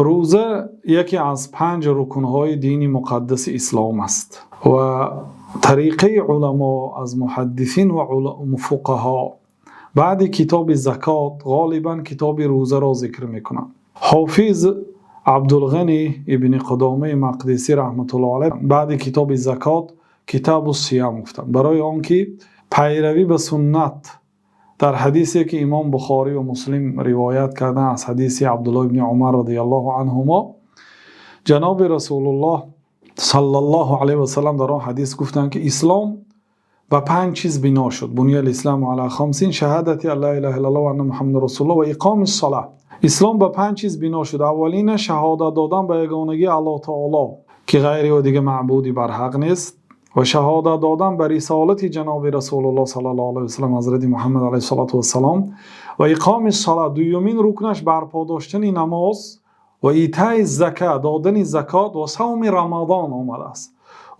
Рӯза яке аз панҷ рукнҳои дини муқаддаси ислом аст ва тариқаи уламо аз муҳаддисин ва фуқаҳо баъд китоби закот ғолибан китоби рӯзаро зикр мекунанд. Ҳофиз Абдулғанӣ ибни Қудома Муқаддасӣ раҳматуллоҳи алайҳ баъд китоби закот Китобус-сиём гуфтанд, барои онки пайравӣ ба суннат дар ҳадисе ки имом Бухорӣ ва Муслим ривоят кардаанд, аз ҳадиси Абдуллоҳ ибни Умар розияллоҳу анҳумо, ҷаноби Расулуллоҳ саллаллоҳу алайҳи васаллам дар он ҳадис гуфтанд, ки ислом ба панҷ чиз бино шуд: بني الإسلام على خمس: شهادة أن لا إله إلا الله وأن محمدا رسول الله وإقام الصلاة. Ислом ба панҷ чиз бино шуд. Аввалина, шаҳодат додан ба ягонагии Аллоҳи таъоло, ки ғайри ӯ дигар маъбуде бар ҳақ нест, ва шаҳодат додан ба рисолати ҷаноби Расулуллоҳ саллаллоҳу алайҳи васаллам, ҳазрати Муҳаммад алайҳиссалоту вассалом, وإقام الصلاة, дуюмин рукнаш барпо доштани намоз, وإيتاء الزكاة, додани закот, وصوم رمضان омадааст,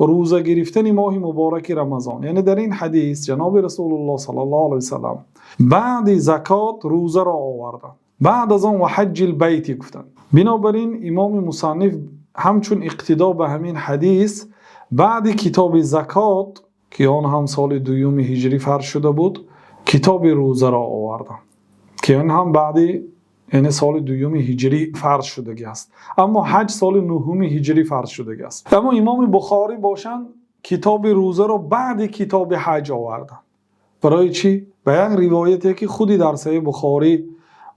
рӯза гирифтани моҳи муборак Рамазон. Яъне дар ин ҳадис ҷаноби Расулуллоҳ саллаллоҳу алайҳи васаллам баъди закот рӯзаро оварданд, баъд аз он وحج البيت гуфтанд. Бинобар ин имом мусанниф ҳамчун иқтидо ба ҳамин ҳадис баъди китоби закот, ки он ҳам соли дуюми ҳиҷрӣ фарз шуда буд, китоби рӯзаро оварданд, ки он ҳам баъди, яъне соли дуюми ҳиҷрӣ фарз шудагист. Аммо ҳаҷ соли нӯҳуми ҳиҷрӣ фарз шудагист. Аммо имом Бухорӣ бошанд, китоби рӯзаро баъди китоби ҳаҷ оварданд. Барои чӣ? Ба як ривояте ки худ дар Саҳеҳи Бухорӣ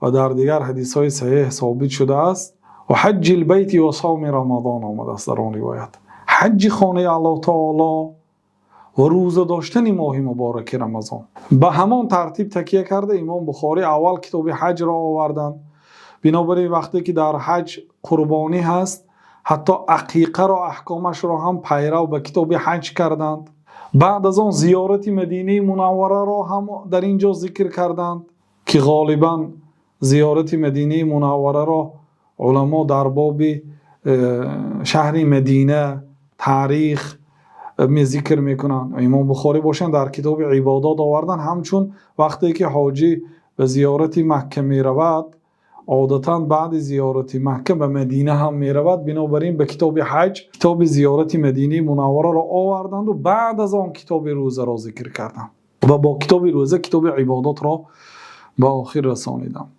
ва дар дигар ҳадисҳои саҳеҳ собит шудааст, وحج البيت وصوم رمضان омадааст дар он ривоят, ҳаҷҷи хонаи Аллоҳи таъоло ва рӯза доштани моҳи муборак Рамазон. Ба ҳамон тартиб такя карда, имом Бухорӣ аввал китоби ҳаҷро оварданд. Бинобар ин вақте ки дар ҳаҷ қурбонӣ ҳаст, ҳатто ақиқаро, аҳкомашро ҳам пайрав ба китоби ҳаҷ карданд. Баъд аз он зиёрати Мадинаи Мунаввараро ҳам дар инҷо зикр карданд, ки ғолибан зиёрати Мадинаи Мунаввараро уламо дар боби шаҳри Мадина, таърих зикр мекунанд. Имом Бухорӣ бошанд, дар китоби ибодот оварданд, ҳамчун вақте ки ҳоҷӣ ба зиёрати Макка меравад, одатан баъди зиёрати Макка ба Мадина ҳам меравад. Бинобар ин ба китоби ҳаҷ китоби зиёрати Мадинаи Мунаввараро оварданд ва баъд аз он китоби рӯзаро зикр карданд ва бо китоби рӯза китоби ибодотро ба охир расониданд.